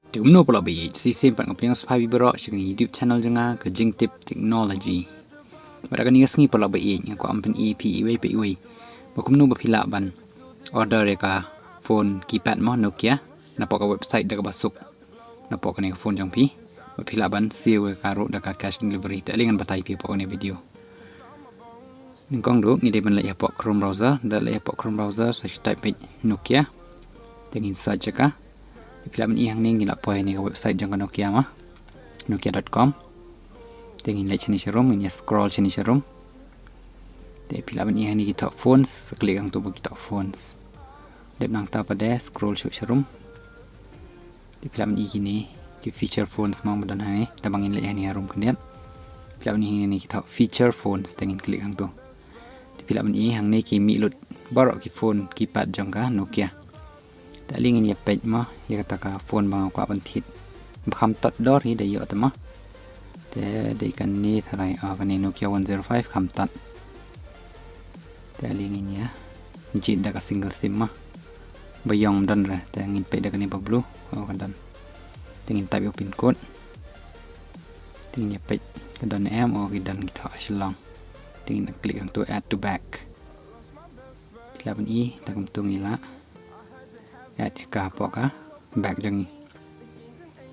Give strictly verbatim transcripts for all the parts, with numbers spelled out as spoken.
Te kumno paralok ba ïeit, sa shisien pat nga pdiang sngewbha ïa phi baroh sha kane ka YouTube channel jong nga, ka Jingtip Technology. Bad ha kane ka sngi paralok ba ïeit, nga kwah ban pyni ïa phi iwei pa iwei ba kumno ba phi lah ban order ïa ka phone keypad mo Nokia napoh ka website da kaba suk napoh kane ka phone jong phi, bad phi lah ban siew ïa ka ruh da ka cash on delivery. Te ale ngan batai ïa phi hapoh kane ka video. Nyngkong ruh ngi dei ban leit hapoh Chrome browser, da leit hapoh Chrome browser sa shu type beit Nokia. Te ngin search ïa ka. Te phi lah ban i hangne ngi la poi ha kane ka website jong ka Nokia mo, nokia dot com. Te ngin leit shane sharum, ngin ïa scroll shane sharum. Te phi lah ban i hangne ki thoh phones, sa click hangto ba ki thoh phones. Dep nangta pat de scroll shuh sharum. Te phi lah ban i kine ki feature phones mo ba don hangne, te ba ngin leit hangne harum khyndiat. Phi lah ban i hangne ki thoh feature phones, te ngin click hangto. Te phi lah ban i hangne ki mih lut baroh ki phone keypad jong ka Nokia. Te ale ngin ïa peit mo ïa kata ka phone ba nga kwah ban thied. Ba kham tad dor hi, da ïoh te mo. Te dei kane tharai, oh, kane Nokia one zero five kham tad. Te ale ngin ïa jied da ka single sim mo. Ba ïong ym don re, te ngin peit da kane ba blue, oh ka don. Te ngin type ïa u pin code. Te ngin ïa peit ka don ne em, oh ki don ki thoh Shillong. Te ngin click hangto add to bag. Phi lah ban i, tang kumto ngi la add ïa ka hapoh ka bag jong ngi.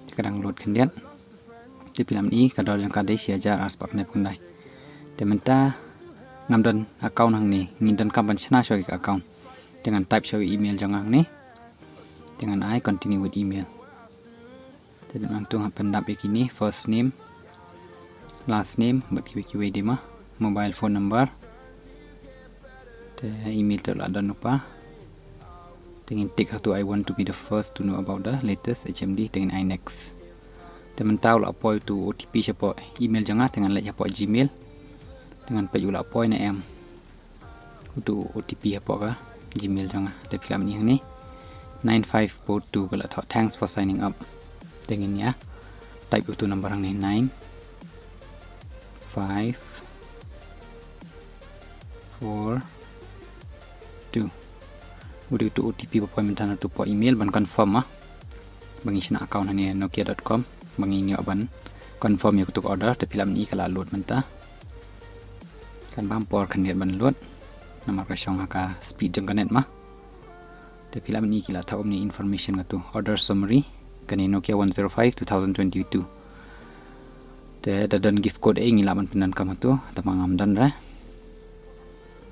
Te ka dang load khyndiat. Te phi lah ban i ka dor jong ka dei shi hajar arspah khyndai phew khyndai. Te mynta ngam don account hangne, ngin donkam ban shna shuwa ïa ka account. Te ngan type shuwa email jong nga hangne. Te ngan ai continue with email. Te dep nangta hap pyndap ïa kine, first name, last name, bad kiwei kiwei de mo, mobile phone number. Te email te la don lypa. Te ngin tick hangto, "I want to be the first to know about the latest H M D." Te ngin ai next. Te mynta u la poi uto u O T P shapoh email jong nga, te ngan leit shapoh Gmail. Te ngan peit u la poi ne em uto u O T P hapoh ka Gmail jong nga. Te phi lah ban i hangne nine five four two, ka la thoh, "Thanks for signing up." Te ngin ïa type uto u number hangne, nine five four two. U dei uto u O T P ba poi mynta na uto u email ban confirm mo ba ngi shna account hangne nokia dot com, ba ngin ïoh ban confirm ïa kato ka order. Te phi lah ban i ka la load mynta. Kan bam por khyndiat ban load namar ka shong ha ka speed jong ka net mo. Te phi lah ban i ki la thoh kumne, information kato, order summary, kane Nokia one zero five two thousand twenty-two. Te da don gift code ei ngi lah ban pyndonkam hato, tangba ngam don re.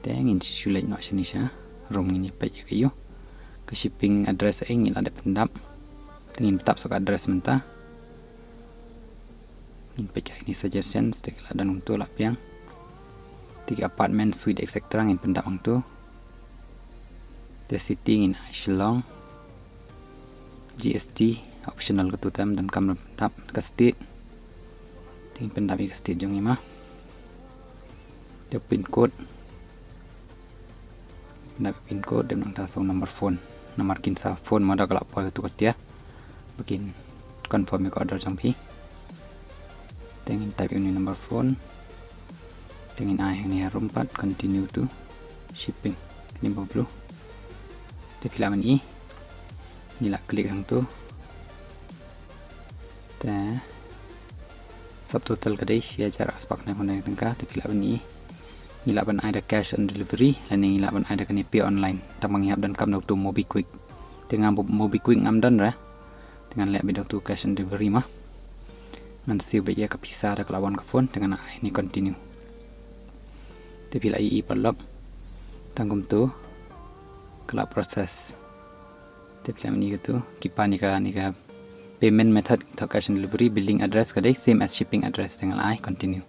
Te ngin shu leit noh shane sharum, ngin ïa peit ïa ka ïa ka shipping address ei ngi lah dep pyndap. Te ngin pyndap sa ka address mynta. Ngin peit ïa kine suggestions, te ki la don kumto la pdiang. Te ki apartment, suite, et cetera ngin pyndap hangto. Te city ngin ai Shillong. G S T optional, kato te ym donkam ban pyndap. Ka state, te ngin pyndap ïa ka state jong ngi mo. Te pin code, pyndap pin code, dep nangta sa u number phone. Namar kin sa phone mo da ka la poi kato ka tiar ba kin confirm ïa ka order jong phi. Te ngin type ïa une u number phone. Te ngin ai hangne harum pat, continue to shipping, kane ba blue. Te phi lah ban i, ngi lah click hangto. Te subtotal ka dei shi hajar arspah khyndai phew khyndai tyngka. Te phi lah ban i, ngi lah ban ai da cash on delivery lane ngi lah ban ai da kane pay online, tangba ngi hap donkam da uto u MobiKwik. Te nga MobiKwik ngam don re. Te ngan leh beit da uto u cash on delivery mo. Ngan siew beit ïa ka pisa da ka la wan ka phone, te ngan ai ne continue. Te phi lah ïohi paralok, tang kumto ka la process. Te phi lah ban i kato, ki pan ïa kane ka payment method, thoh cash on delivery, billing address ka dei same as shipping address, te ngan ai continue.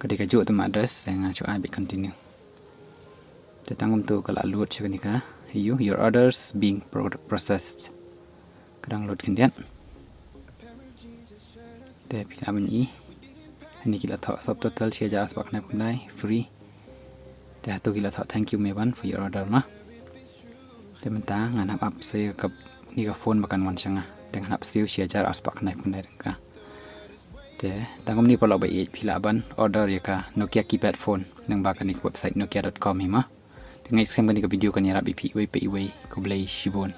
Ka dei kajuh te ma address, te nga shu ai beit continue. Te tang kumto ka la load sha kane ka ïa u, "Your orders being pro-, processed." Ka dang load khyndiat. Te phi lah ban i, hangne ki la thoh subtotal shi hajar arspah khyndai phew khyndai, free. Te hato ki la thoh, "Thank you Mevan for your order" mo. Te mynta ngan hap ap sa ïa kane ka phone ba kan wan sha nga. Te ngan hap siew shi hajar arspah khyndai phew khyndai tyngka. Te tang kumne paralok ba ïeit, phi lah ban order ïa ka Nokia keypad phone lyngba kane ka website nokia dot com hi mo. Te nga ngeit skhem kane ka video kan ïarap ïa phi iwei pa iwei. Khublei shibun.